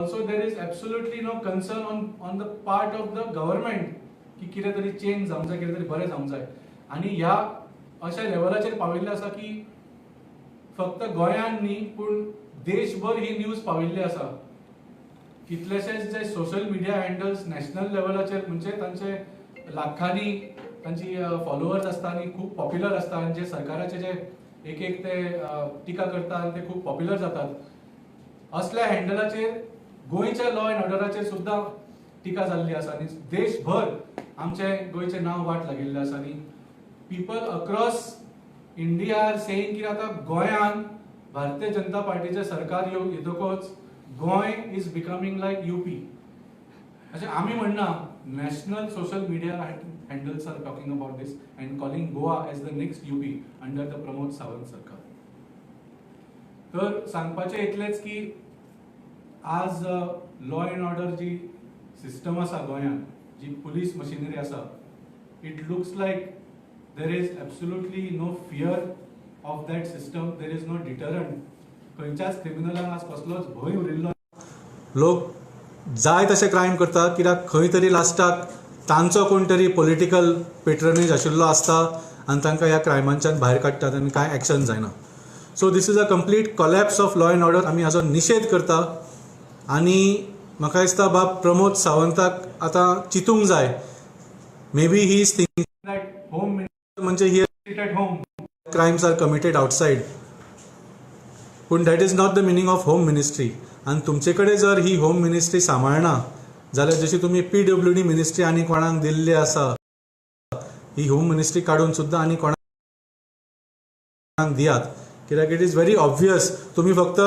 Also there is absolutely no concern on the part of the government की कितें तरी change जावंक जाय, कितें तरी बरें जावंक जाय. आनी ह्या अशा लेवलाचेर पाविल्लें आसा की फक्त गोंयान न्ही पूण देशभर ही न्यूज पाविल्ली आसा. कितलेशेच जे सोशल मिडिया हँडल्स नॅशनल लेवलाचेर, म्हणजे तांचे लाखांनी तांची फॉलोवर्स आसता आनी खूब पॉप्युलर आसता आनी जे सरकाराचे जे एक एक ते टिका करता आनी ते खूब पॉप्युलर जातात, असल्या हँडलाचेर गोंयच्या लॉ एंड ऑर्डराचेर सुद्दां टिका जाल्ली आसा आनी देशभर आमचे गोंयचें नांव वाट लागिल्लें आसा. आनी people across India are saying की आतां गोंयांत भारतीय जनता पार्टीचें सरकार येतकच Goa is becoming like UP. अशें आमी म्हणना, national social media handles are talking about this and calling Goa as the next UP under the Pramod Sawant सरकार. तर सांगपाचें इतलेंच की आज लॉ एंड ऑर्डर जी सिस्टम आसा गोंयांत, जी पुलीस मशिनरी आसा, it looks like there is absolutely no fear of that system, there is no deterrent. खंयच्याच क्रिमिनलांक आज कसलोच भंय उरिल्लो. लोक जाय तशे क्रायम करतात कित्याक खंय तरी लास्टाक तांचो कोण तरी पॉलिटिकल पेट्रनेज आशिल्लो आसता आनी तांकां ह्या क्रायमांच्यान भायर काडटात आनी कांय एक्शन जायना. So this is a complete collapse of law and order. आमी हाजो निशेध करता आनी म्हाका दिसता बाब प्रमोद सावंताक आतां चिंतूंक जाय. Maybe he is thinking that home म्हणजे he sit at home. Crimes are committed outside, पूण that is not the meaning of home ministry. आनी तुमचे कडेन जर ही होम मिनिस्ट्री सांबाळना जाल्यार जशी तुमी पीडब्ल्यूडी मिनिस्ट्री आनी कोणाक दिल्ली आसा, ही होम मिनिस्ट्री काडून सुद्दां आनी कोणाक दियात, कित्याक it is very obvious, तुमी फक्त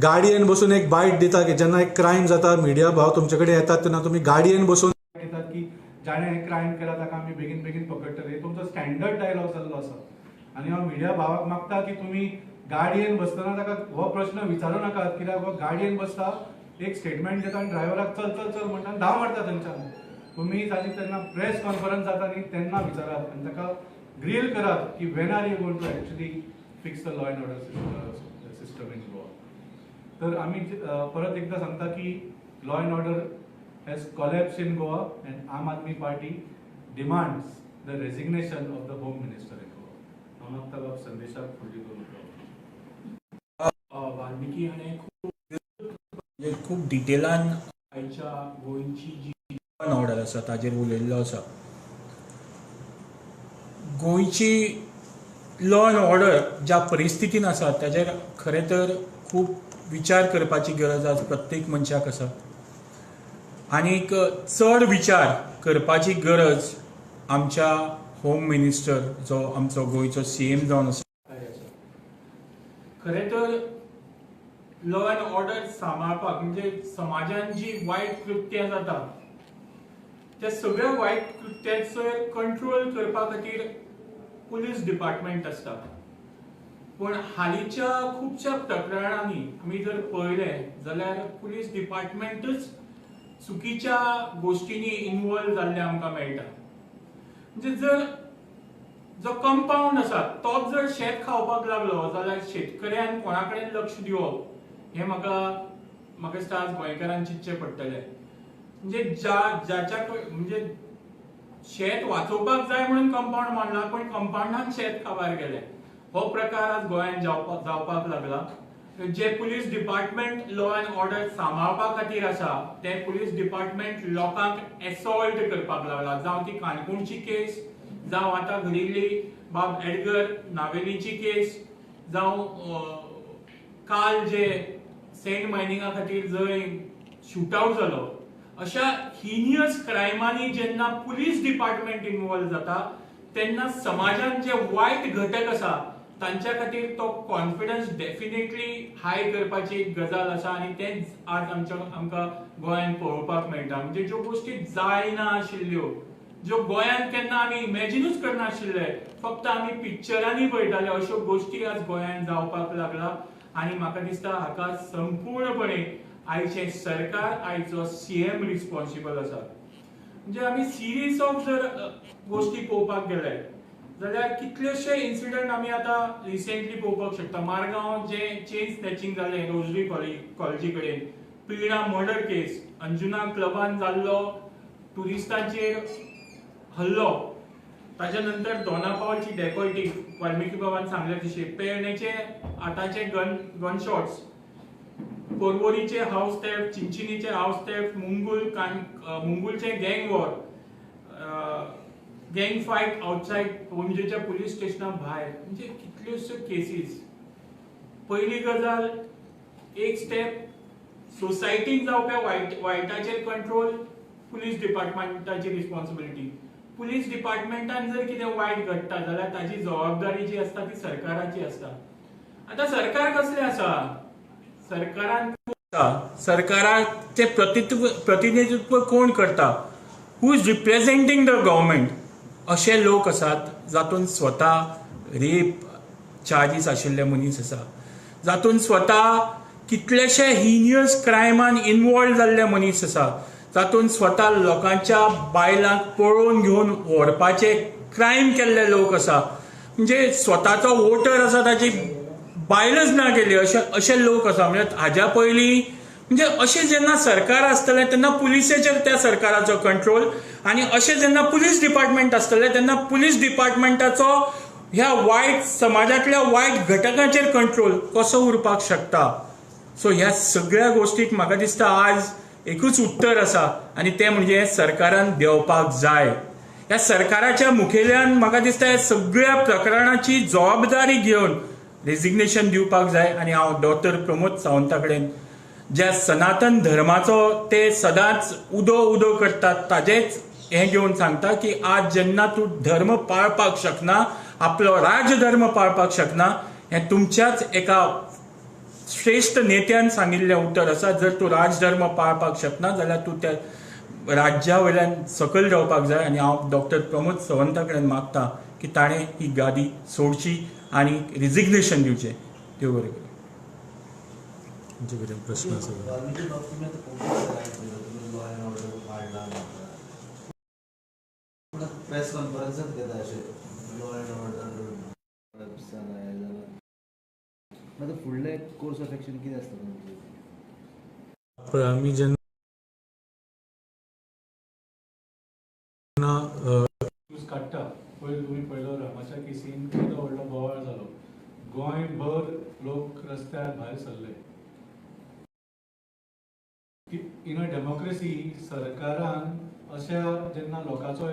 गाडयेन बसून एक बायट दिता की जेन्ना एक क्रायम जाता, मिडिया भाव तुमचे कडेन येतात तेन्ना तुमी गाडयेन बसून दितात की जाणें हें क्रायम केला ताका आमी बेगीन बेगीन पकडटले. हे तुमचो स्टँडर्ड डायलॉग जाल्लो आसा. आनी हांव मिडिया भावाक मागता की तुमी गाडयेन बसतना ताका हो प्रश्न विचारू नाकात, कित्याक हो गाडयेन बसता, एक स्टेटमेंट दिता आनी ड्रायव्हराक चल चल चल म्हणटा आनी धांव मारता थंयच्यान. तुमी ताजी तेन्ना प्रेस कॉन्फरन्स जाता न्ही, तेन्ना विचारात आनी ताका ग्रील करात की when are you going to actually fix the law and order system in Goa? तर आमी परत एकदा सांगता की law and order has collapsed in Goa and Aam Aadmi Party demands the resignation of the Home Minister in Goa. हांव मागता बाब संदेशाक फुडली दोन उतरां. वाल्मिकी हाणें खूब म्हणजे खूब डिटेलान आयच्या गोंयची जी ऑर्डर आसा ताजेर उलयल्लो आसा. गोंयची लॉ एंड ऑर्डर ज्या परिस्थितीन आसा ताजेर खरें तर खूब विचार करपाची गरज आज प्रत्येक मनशाक आसा आनीक चड विचार करपाची गरज आमच्या होम मिनिस्टर जो आमचो गोंयचो सीएम जावन आसा. खरें तर लॉ अँड ऑर्डर सांबाळपाक म्हणजे समाजान जी वायट कृत्यां जाता त्या सगळ्या वायट कृत्यांचेर कंट्रोल करपा खातीर पुलीस डिपार्टमेंट आसता. पूण हालींच्या खुबश्या प्रकरणांनी आमी जर पळयलें जाल्यार पुलीस डिपार्टमेंटच चुकीच्या गोश्टींनी इनवॉल्व जाल्लें आमकां मेळटा. म्हणजे जर जो कंपाऊंड आसा तोच जर शेत खावपाक लागलो जाल्यार शेतकऱ्यान कोणा कडेन लक्ष दिवप हें म्हाका दिसता आज गोंयकारान चिंतचें पडटलें. म्हणजे ज्या ज्याच्या म्हणजे शेत वाचोवपाक जाय म्हणून कंपाऊंड मारला, पण कंपाऊंडान शेत काबार केलें. हो प्रकार आज गोंयांत जावपाक लागला. जे police department law and order सांबाळपा खातीर आसा ते पुलीस डिपार्टमेंट लोकांक एसॉल्ट करपाक लागला. जावं ती काणकोणची केस, जावं आतां घडिल्ली बाब एडगर नावेलीची केस, जावं काल जे सँड मायनिंगा खातीर जंय शूटआउट जालो, अशा हिनियस क्रायमांनी जेन्ना पुलीस डिपार्टमेंट इन्वॉल्व जाता तेन्ना समाजान जे वायट घटक आसा तांच्या खातीर तो कॉन्फिडन्स डेफिनेटली हाय करपाची एक गजाल आसा आनी तेंच आज आमकां गोंयांत पळोवपाक मेळटा. म्हणजे ज्यो गोश्टी जायना आशिल्ल्यो, ज्यो गोंयांत केन्ना आमी इमॅजिनूच करनाशिल्ले, फक्त आमी पिक्चरांनी पळयताले, अश्यो गोश्टी आज गोंयांत जावपाक लागला. आनी म्हाका दिसता हाका संपूर्णपणे आयचें सरकार, आयचो सीएम रिस्पॉन्सिबल आसा. म्हणजे आमी सिरीज ऑफ जर गोश्टी पळोवपाक गेले जाल्यार कितलेशे इन्सिडंट आमी आतां रिसेंटली पळोवपाक शकता. मारगांव जे चेन स्नॅचिंग जालें रोजरी कॉलेजी कडेन. पिळा मर्डर केस, अंजुना क्लबान जाल्लो ट्युरिस्टांचेर हल्लो, ताच्या नंतर दोना पावलची डेकॉयटी, वाल्मिकी बाबान सांगले तशें पेरणेचे आतांचे गन शॉट्स, पोरवोरीचे हावस थेफ्ट, चिंचिनीचे हावस थेफ्ट, मुंगूल मुंगूलचे gang war, gang fight outside पणजेच्या पुलीस स्टेशना भायर, म्हणजे कितल्योश्यो केसीस. पयली गजाल, एक स्टेप सोसायटीन जावप्या वायटाचेर कंट्रोल पुलीस डिपार्टमेंटाची रिस्पॉन्सिबिलिटी. पुलीस डिपार्टमेंटान जर कितें वायट घडटा जाल्यार ताची जबाबदारी जी आसता ती सरकाराची आसता. आतां सरकार कसलें आसा, सरकारान सरकाराचें प्रतिनिधित्व कोण करता, who is representing the government, अशे लोक आसात जातून स्वता रेप चार्जीस आशिल्ले मनीस आसा, जातून स्वता कितलेशे हिनियस क्रायमान इनवॉल्व जाल्ले मनीस आसा, तातूंत स्वता लोकांच्या बायलांक पळोवन घेवन व्हरपाचे क्रायम केल्ले लोक आसा, म्हणजे स्वताचो वोटर आसा ताची बायलच ना केली अशे अशे लोक आसा. म्हणजे हाज्या पयलीं म्हणजे अशें जेन्ना सरकार आसतलें तेन्ना पुलिसेचेर त्या सरकाराचो कंट्रोल, आनी अशें जेन्ना पुलीस डिपार्टमेंट आसतलें तेन्ना पुलीस डिपार्टमेंटाचो ह्या वायट समाजांतल्या वायट घटकांचेर कंट्रोल कसो उरपाक शकता. सो ह्या सगळ्या गोश्टीक म्हाका दिसता आज एकूच उत्तर आसा आनी तें म्हणजे सरकारान देंवपाक जाय. ह्या सरकाराच्या मुखेल्यान म्हाका दिसता ह्या सगळ्या प्रकरणाची जबाबदारी घेवन रेजिग्नेशन दिवपाक जाय. आनी हांव डॉक्टर प्रमोद सावंता कडेन, ज्या सनातन धर्माचो ते सदांच उदो उदो करतात, ताजेच हें घेवन सांगता की आज जेन्ना तूं धर्म पाळपाक शकना, आपलो राजधर्म पाळपाक शकना, हें तुमच्याच एका श्रेश्ठ नेत्यान सांगिल्लें उतर आसा. जर तूं राजधर्म पाळपाक शकना जाल्यार तूं त्या राज्या वयल्यान सकयल रावपाक जाय. आनी हांव डॉक्टर प्रमोद सावंता कडेन मागता की ताणें ही गादी सोडची आनी रिजिग्नेशन दिवचें. देव बरें करूं. तुमचे कडेन प्रश्न आसा? प्रेस कॉन्फरन्सात घेता अशें लॉ एंड ऑर्डर मागीर फुडलें कोर्स ऑफ एक्शन कितें आसता तुमचें? पळय, आमी जेन्ना काडटा पयर तुमी पळयलो रामाच्या केसीन केदो व्हडलो बोवाळ जालो, गोंयभर लोक रस्त्यार भायर सरले. इन अ डेमोक्रेसी सरकारान अशा जेन्ना लोकांचो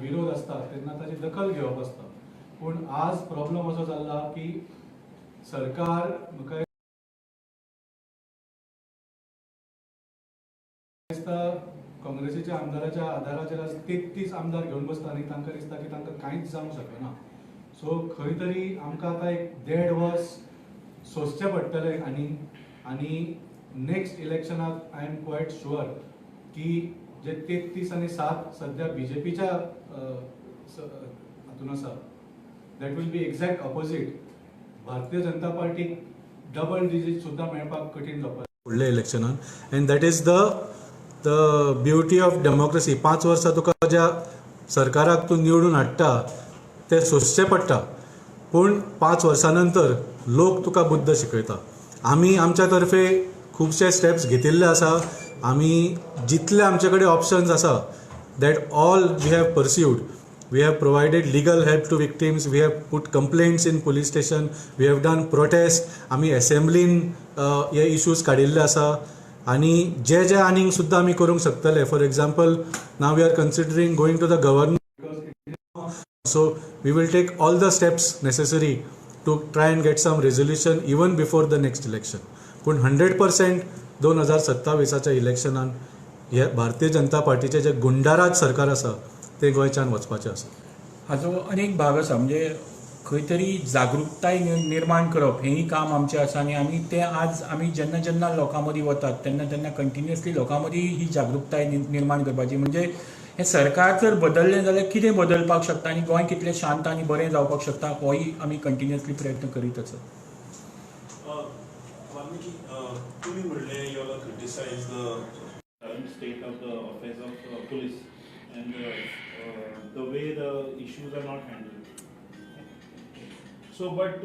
विरोध आसता तेन्ना ताची दखल घेवप आसता. पूण आज प्रॉब्लम असो जाल्ला की सरकार म्हाका दिसता काँग्रेसीच्या आमदाराच्या आदाराचेर आज 33 आमदार घेवन बसता आनी तांकां दिसता की तांकां कांयच जावंक शकना. सो खंय तरी आमकां आतां एक 1.5 वर्स सोंसचें पडटलें आनी आनी next इलेक्शनाक I am quite sure की जे 33 आनी 7 सद्या बीजेपीच्या हातून आसा, that will be exact opposite. Bharatiya Janata पार्टीक डबल डिजीट सुद्दां मेळपाक कठीण जावपाक फुडल्या इलेक्शनान. And that is the beauty of democracy. 5 वर्सां तुका ज्या सरकाराक तूं निवडून हाडटा तें सोंसचें पडटा, पूण 5 वर्सां नंतर लोक तुका बुद्द शिकयता. आमी आमच्या तर्फे खुबशे स्टेप्स घेतिल्ले आसा. आमी जितले आमचे कडेन ऑप्शन्स आसा that all we have pursued. We have provided legal help to victims, we have put complaints in police station, we have done protest. आमी एसेंब्लीन हे इश्यूज काडिल्ले आसा आनी जे जे आनीक सुद्दां आमी करूंक शकतले. For example, now we are considering going to the governor. So we will take all the steps necessary to try and get some resolution even before the next election. पूण 100% 2027 इलेक्शनान हे भारतीय जनता पार्टीचे जे गुंडाराज सरकार आसा ते गोंयच्यान वचपाचें आसा. हाजो अनेक भाग आसा, म्हणजे खंय तरी जागृताय निर्माण करप हेंय काम आमचें आसा. आनी आमी तें आज आमी जेन्ना जेन्ना लोकां मदीं वतात तेन्ना तेन्ना कंटिन्युअसली लोकां मदीं ही जागृताय निर्माण करपाची. म्हणजे हें सरकार जर बदललें जाल्यार कितें बदलपाक शकता आनी गोंय कितलें शांत आनी बरें जावपाक शकता होय आमी कंटिन्युअसली प्रयत्न करीत आसात. तुमी म्हणलें you all criticise the current state of the affairs of police and the way the issues are not handled. So So but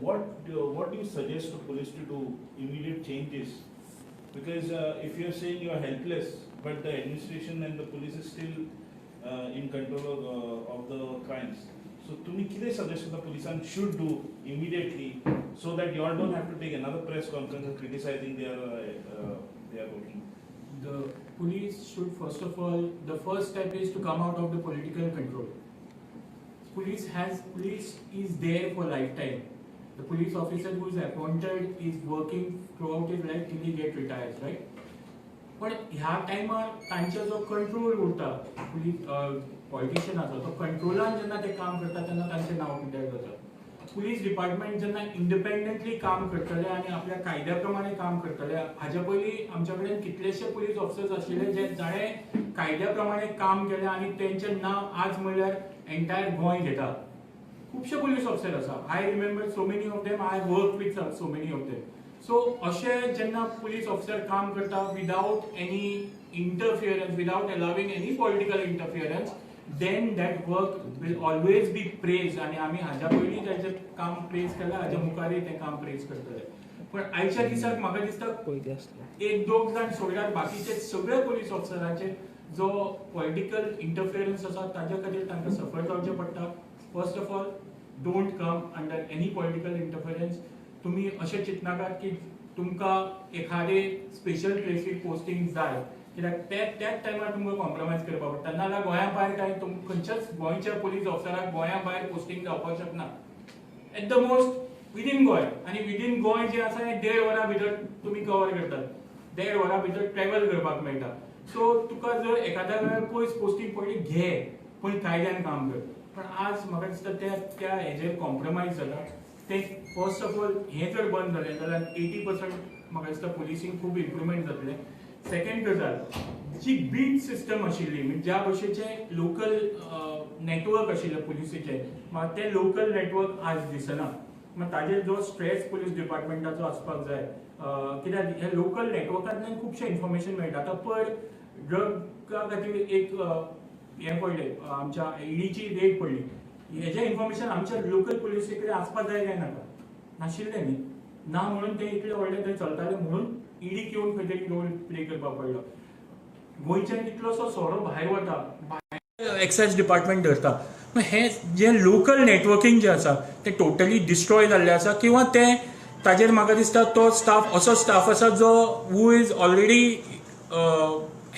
what you suggest to police to do immediate changes? Because if you are saying you are helpless, but the administration and the police is still in control of the crimes. So तुम्ही कितें suggest करता पुलिसान should do immediately so that you all don't have to take another press conference and criticizing their working? The police should, first of all, the first step is to come out of the political control. Police is there for lifetime. The police officer who is appointed is working throughout his life till he get retires, right? पण ह्या टायमार तांचो जो control उरता, police पॉलिटिशियनाचो, तो कंट्रोलान जेन्ना ते काम करता तेन्ना तांचें नांव पिड्ड्यार जाता. पुलीस डिपार्टमेंट जेन्ना इंडिपेंडंटली काम करतले आनी आपल्या कायद्या प्रमाणे काम करतले, हाज्या पयलीं आमच्या कडेन कितलेशे पुलीस ऑफिसर्स आशिल्ले जे जाणें कायद्या प्रमाणे काम केलें आनी तेंचें नांव आज म्हणल्यार एंटायर गोंय घेता. खुबशे पुलीस ऑफिसर आसा. I remember so many of them, I work with so many of them. So अशें जेन्ना पुलीस ऑफिसर काम करता without any interference, without allowing any political interference, then that work will always be praised. आनी आमी हाज्या पयलीं ताचें काम प्रेज केलां, हाज्या मुखारय तें काम प्रेज करतले. पण आयच्या दिसाक म्हाका दिसता एक दोग जाण सोडल्यार बाकीचे सगळे पुलीस ऑफिसरांचे जो पॉलिटिकल इंटरफियरन्स आसा ताज्या खातीर तांकां सफर जावचें पडटा. First of all, don't come under any political interference. तुमी अशें चिंतनाकात की तुमकां एखादे स्पेशल प्लेसीर पोस्टिंग जाय, कित्याक त्याच टायमार तुमकां कॉम्प्रोमायज करपाक पडटा. नाजाल्यार गोंया भायर काय खंयच्याच गोंयच्या पुलीस ऑफिसराक गोंया भायर पोस्टिंग जावपाक शकना. At the most within Goa, आनी विदीन गोंय जें आसा हें देड वरां भितर तुमी कवर करतात, देड वरां भितर ट्रॅवल करपाक मेळटा. सो तुका जर एखाद्या वेळार पयस पोस्टिंग पडली, घे, पूण कायद्यान काम कर. पण आज म्हाका दिसता त्या हेजेर कॉम्प्रोमायज जाला. ते फर्स्ट ऑफ ऑल हें जर बंद जालें जाल्यार 80% म्हाका दिसता पुलिसींग खूब इम्प्रुवमेंट जातलें. सेकंड गजाल, जी बीट सिस्टम आशिल्ली, म्हणजे ज्या भशेचें लोकल नेटवर्क आशिल्लें पुलिसीचें, म्हाका तें लोकल नेटवर्क आज दिसना. मागीर ताजेर जो स्ट्रेस पुलीस डिपार्टमेंटाचो आसपाक जाय, कित्याक हे लोकल नेटवर्कांतल्यान खुबशें इन्फॉर्मेशन मेळटा. आतां पयर ड्रगा खातीर एक हें पडलें, आमच्या ईडीची रेड पडली, हेजें इन्फॉर्मेशन आमच्या लोकल पुलिसी कडेन आसपाक जाय काय नाका? नाशिल्लें न्ही, ना म्हणून ते इतले व्हडले थंय चलताले, म्हणून ईडीक येवन खंय तरी रोल प्ले करपाक पडलो. गोंयच्यान कितलोसो सोरो भायर वता, भायर एक्सायज डिपार्टमेंट धरता. हें जें लोकल नेटवर्किंग जें आसा तें टोटली डिस्ट्रॉय जाल्लें आसा, किंवा तें ताजेर म्हाका दिसता तो स्टाफ असो स्टाफ आसा जो who is already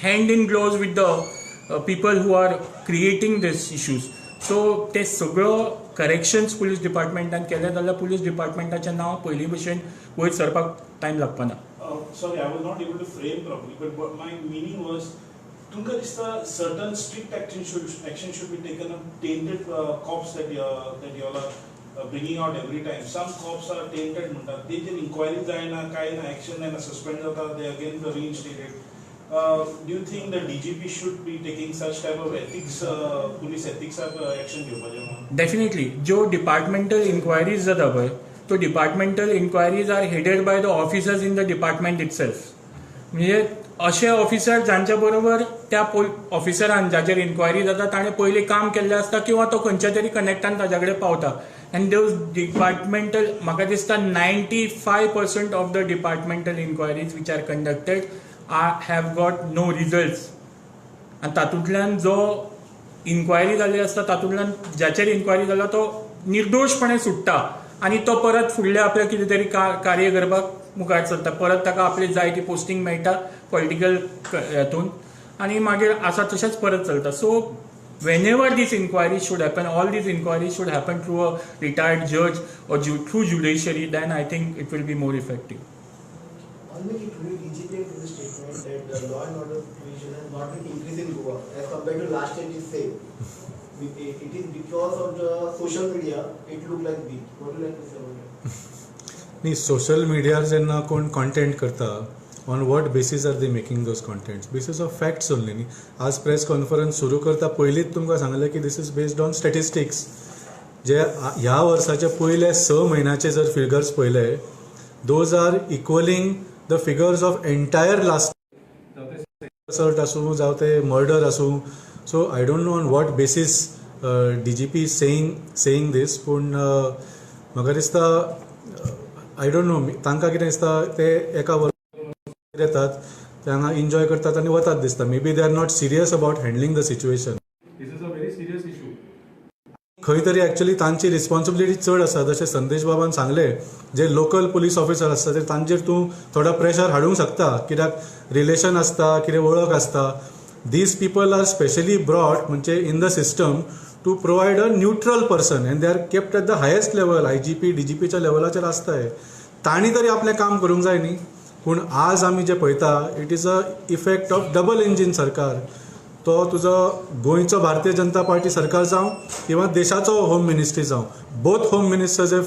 hand in gloves with the people who are creating these issues. So ते सगळो करेक्शन्स पुलीस डिपार्टमेंटान केले जाल्यार पुलीस डिपार्टमेंटाचें नांव पयलीं भशेन वयर सरपाक time लागपाना. Sorry, I was not able to frame properly, but what my meaning was, तुमकां दिसता certain strict action should be taken on tainted cops that you all are bringing out every time. Some cops are tainted म्हणटात, तेजेर inquiry जायना, कांय ना, action जायना, suspend जाता, they again reinstated. Do you think the DGP should be taking such type of ethics, police ethics action घेवपाचें म्हणून? Definitely. ज्यो डिपार्टमेंटल इन्क्वायरीज जाता पळय, त्यो departmental inquiries are headed by the officers in the department itself. म्हणजे अशे officer जांच्या बरोबर त्या ऑफिसरान जाचेर इन्क्वायरी जाता ताणें पयलीं काम केल्लें आसता किंवा तो खंयच्या तरी कनेक्टान ताज्या कडेन पावता. आनी त्यो डिपार्टमेंटल, म्हाका दिसता, 95% of the departmental inquiries which are conducted are have got no results. आनी तातूंतल्यान जो इन्क्वायरी जाल्ली आसता, तातूंतल्यान जाचेर इन्क्वायरी जाला तो निर्दोशपणे सुट्टा आनी तो परत फुडलें आपलें कितें तरी कार्य करपाक मुखार सरता. परत ताका आपली जाय ती पोस्टींग मेळटा पॉलिटिकल हेतून आनी मागीर आसा तशेंच परत चलता. So whenever this inquiry should happen, all these inquiries should happen through a retired judge or through judiciary, then I think it will be more effective. Valmiki, today DGP made the statement that the law and order situation has not been increased in Goa as compared to last year, it is same. It is because of the social media, it looked like weak. What do you like to say about it? न्ही, social मिडियार जेन्ना कोण content करता, on what basis are they making those contents? Basis of facts only न्ही. आज press conference सुरू करता पयलींच तुमकां सांगलें की this is based on statistics. जे ह्या वर्साचे पयले 6 म्हयन्याचे जर फिगर्स पळयले, those are equaling the figures of entire last, assault आसूं जावं ते मर्डर आसूं. So I don't know on what basis DGP saying this, पूण म्हाका दिसता, I don't know, तांकां कितें दिसता, ते एका वर येतात, ते हांगा एन्जॉय करतात आनी वतात दिसता. Maybe they are not serious about handling the situation. This is a very serious issue. खंय तरी एक्चुअली तांची रिस्पॉन्सिबिलिटी चड आसा. जशें संदेश बाबान सांगलें, जे लोकल पुलीस ऑफिसर आसता ते तांचेर तूं थोडो प्रेशर हाडूंक शकता, कित्याक रिलेशन आसता, कितें वळख आसता. These people are specially brought म्हणजे in the system to provide a neutral person, and they are kept at the highest level. IGP, डीजीपीच्या लेवलाचेर आसता हे. तांणी तरी आपलें काम करूंक जाय न्ही. पूण आज आमी जे पळयता, it is a effect of double engine सरकार. तो तुजो गोंयचो भारतीय जनता पार्टी सरकार जावं किंवा देशाचो होम मिनिस्ट्री जावं, both home ministers have